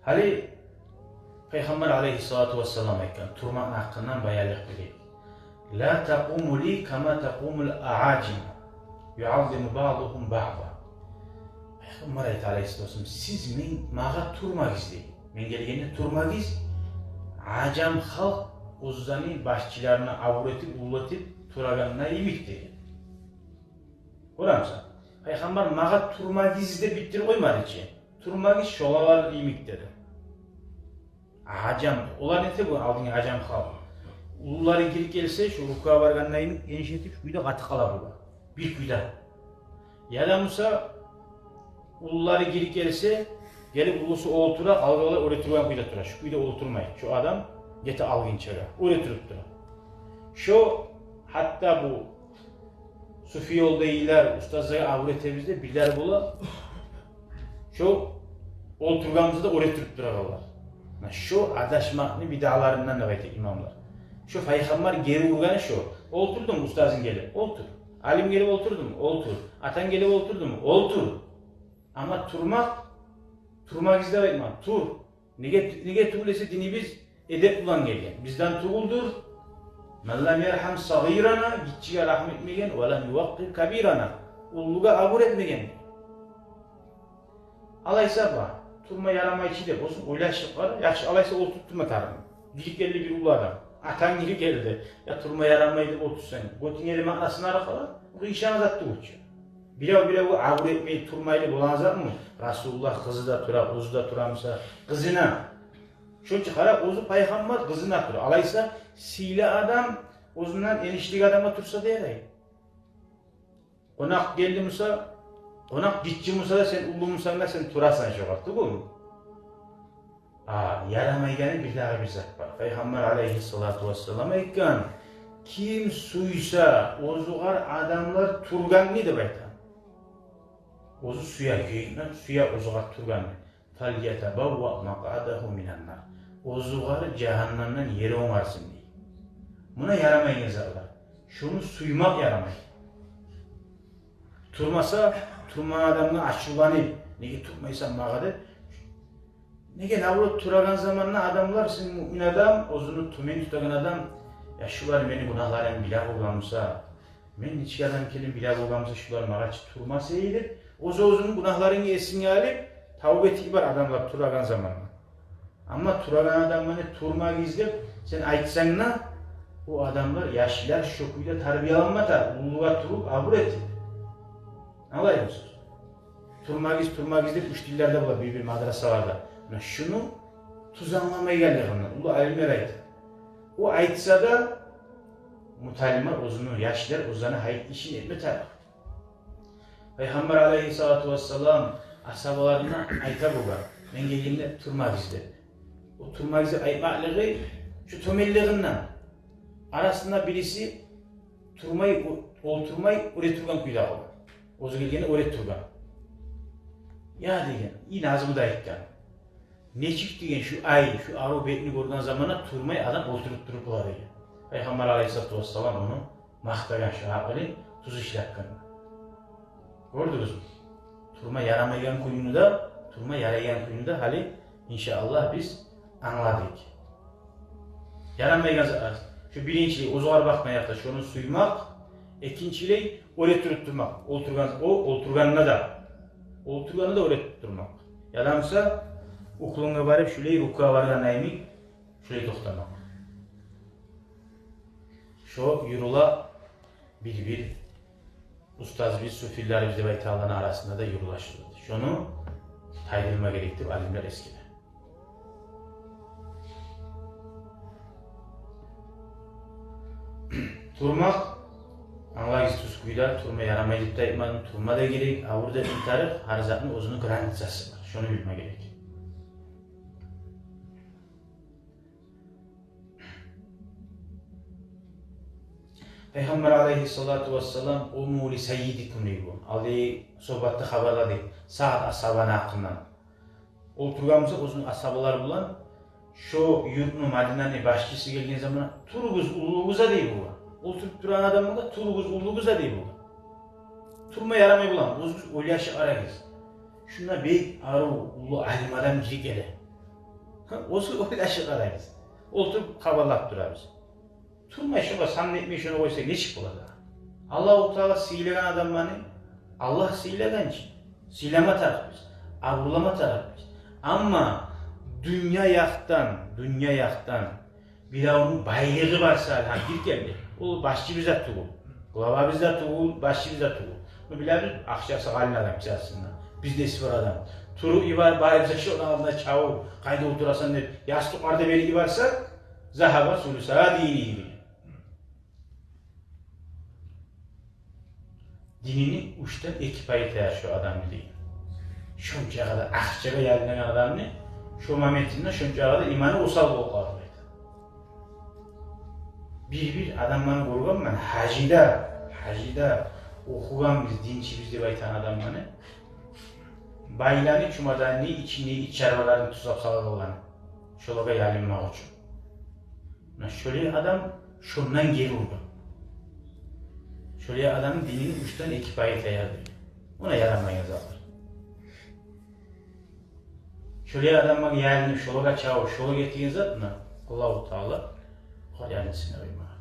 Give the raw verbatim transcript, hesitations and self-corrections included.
Гьали Пайхаммар алайгьиссалату вассалам айтгъан турмакъны гьакъындан баянлыкъ берейик. «Ла такъуму ли кама такъумул аъажим, юаззиму баъдугьум баъда». Пайхаммар айта алайгьиссалату вассалам: «Сиз мен, магъа турмагъыз, – дей. – Мен гелгенде турмагъыз, ажам халкъ оьзлени башчыларына абур этип, уллу этип турагъанына йимик», – деген. Гёремисен, Пайхаммар «магъа турмагъыз» деп битдирип къоймады чы. «Турмагъыз шолар йимик», – деди. Ажам, олар нете, бу алдынгъы ажам халкъ. Уллулары гирип гелсе, шу рукугъа баргъанда йимик, гениш этип, шу кюйде къатып къала булар. Бир кюйде. Яда буса, уллулары гирип гелсе, гелип уллусу олтура, къалгъанлар оьре тургъан кюйде тура. Шу кюйде олтурмай. Шу адам гете алгъынчагъа оьре туруп тура. Шо гьатта бу суфиёлдагъылар, устазлагъа абур этебиз де, бирлер бола, шо олтургъаныбызда да оьре туруп турагъанлар. Муна шо адашмакъны бидаларындан деп айта имамлар. Шо Пайхаммар гери ургъаны шо. Олтурдунг, устазынг гелип, олтур. Алим гелип, олтурдунг, олтур. Атанг гелип, олтурдунг, олтур. Амма турмакъ, турмагъыз деп айтмагъан, тур. Неге, неге тюгюл эсе, динибиз эдеп булан гелген. Бизден тюгюлдюр. «Ман лам ярхам сагъирана», гиччиге рагьму этмеген, «ва лам ювакъкъир кабирана», уллугъа абур этмеген. Алайса, ба, турма ярамай чы деп, болсун, ойлашып къара. Яхшы, алайса, олтуруп турма тарыкъ. Гирип гелди бир уллу адам. Атанг гирип гелди. Я турма ярамай деп олтурсанг, гётюнг ерли маънасына къала. Бу ишан зат тюгюл чю. Бирев-биревге абур этмей турмайлы болагъан затмы? Расулуллагь къызы да тура, оьзю де тура буса къызына. Шонча къара, оьзю Пайхаммар къызына тура. Алайса, сыйлы адам оьзюнден энишлик адамгъа турса да ярай. Къонакъ гелди буса, къонакъ гиччи буса да, сен уллу бусанг да, сен турасан шогъар, тюгюлмю? А, ярамайгъаны бирдагъы бир зат бар. Пайхаммар алайгьиссалату вассалам айтгъан: «Ким сюйсе оьзюгер адамлар тургъанны, – деп айтгъан. – Оьзю сюе, ким сюе оьзюгер тургъанны. Фальятабавва макъадагьу минан нар. Оьзюгер жагьаннамдан ер онгарсын», – дей. Муна ярамайгъан затлар. Шону сюймек ярамай. Турмаса, турмагъан адамгъа ачувланып, «Неге турмайсан магъа?» деп. Неге, наоборот, турагъан заманда адамлар, сен муъмин адам, оьзюн тёбен тутагъан адам: «Я, шулар мени гюнагьларымны биле болгъан буса, мен нечик адам экенни биле болгъан буса, шулар магъа чы турмас эди», – деп, оьз-оьзюню гюнагьларын эсинге алып, тавба этип бар адамлар турагъан заманда. Амма турагъан адамгъа не турмагъыз деп сен айтсанг да, о адамлар, яшлар шо кюйде тарбияланма тарыкъ, уллугъа туруп, абур этип. Алай буса, турмагъыз, турмагъыз деп учительлер де бола бир-бир мадрасаларда. Муна шуну тюз англамайгъанлыгъындан, уллу алимлер айта. О айтса да, муталимлер оьзюню, яшлар оьзлени гьайын ишин этме тарыкъ. Пайхаммар алайгьиссалату вассалам асгьабаларына айта болгъан: «Мен гелгенде турмагъыз», – деп. О турмагъыз деп айтмакълыгъы шу тёбенлигинден. Арасында бириси турмай, о-, олтурмай, оьре тургъан кюйде къалгъан. Оьзю гелгенде оьре тургъан. «Я, – деген, – и назму да айтгъан. Нечик, – деген, – шу ай, шу арив бетни гёрген заманда турмай адам олтуруп туруп бола?» – деген. Пайхаммар алайгьиссалату вассалам ону макътагъан, шу акъылын тюз ишлетген. Гёрдюгюзмю? Турма ярамайгъан кюйню де, турма ярайгъан кюйню де гьали, иншааллагь, биз англадыкъ. Ярамайгъан за-, шу биринчилей, оьзюгер бакъмай, яхшы, шону сюймек, экинчилей, оьре туруп турмакъ. Олтургъан, о, олтургъанда да. Олтургъанда да оьре туруп турмакъ. Яда буса, уьклюнге барып, шулай рукугъа баргъан йимик, шулай токътамакъ. Шо юрюле бир-бир устазыбыз, суфилерибиз деп айтагъанланы арасында да юрюле шу. Шону тайдырма герек деп алимлер эсгере. Турмакъ, англагъыз, тюз кюйде турма ярамай деп де айтмадым, турма да герек, авур да интарыкъ, гьар затны оьзюню границасы бар. Шону билме герек. Пайхаммар алайгьиссалату вассалам: «Къуму ли саййидикум», – дей болгъан. Алдагъы сугьбатда хабарладыкъ Саад асгьабаны гьакъындан. Олтургъан буса оьзюню асгьабалары булан, шо юртну, Мадинаны башчысы гелген заманда: «Туругъуз, уллугъуз», – дей болгъан. Олтуруп турагъан адамгъа: «Туругъуз, уллугъуз», – дей болгъан. Турма ярамай болгъан, оьзюгюз ойлашып къарагъыз. Шунда бек арив, уллу алим адам гирип геле. Оьзю ойлашып къарайбыз. Олтуруп хабарлап турабыз. Турмай, шогъар сан этмей, шону къойса, нечик бола дагъы? Аллагьу Таала сыйлагъан адамланы, Аллагь сыйлагъан чы, сыйлама тарыкъбыз, абурлама тарыкъбыз. Амма дюнья якъдан, дюнья якъдан биревню байлыгъы бар саялы, гьа, бир гелди. Ол башчыбыз да тюгюл, главабыз да тюгюл, башчыбыз да тюгюл. Ну, билебиз, акъчасы къалын адам, бизин арабызда. Бизнеси бар адам. Туруп йибер, барып, шону алдына чабып, къайда олтурасан деп, ястыкълар да берип йиберсек, загьаба сулуса дини. Динини уьчден эки пайы таяр шо адамны, дей. Шончакъы да акъчагъа ялынагъан адамны, шо моментинде шончакъы да иманы осал болуп къалар, дей. Бир-бир адамланы гёргенмен, гьажда, гьажда охугъанбыз, динчибиз деп айтагъан адамланы, байланы чумаданны ичине ит чарваларын тюзеп салгъанланы, шолагъа ялынмакъ учун. Муна шолай адам шондан гери ургъан. Шолай адамны динини уьчден эки пайы таяр, дей. Огъар ярамайгъан затлар. Шолай адамлагъа ялынып, шолагъа чабып, шолагъа этеген зат, муна, Аллагьу Таала огъар ялынсын деп айтмагъа.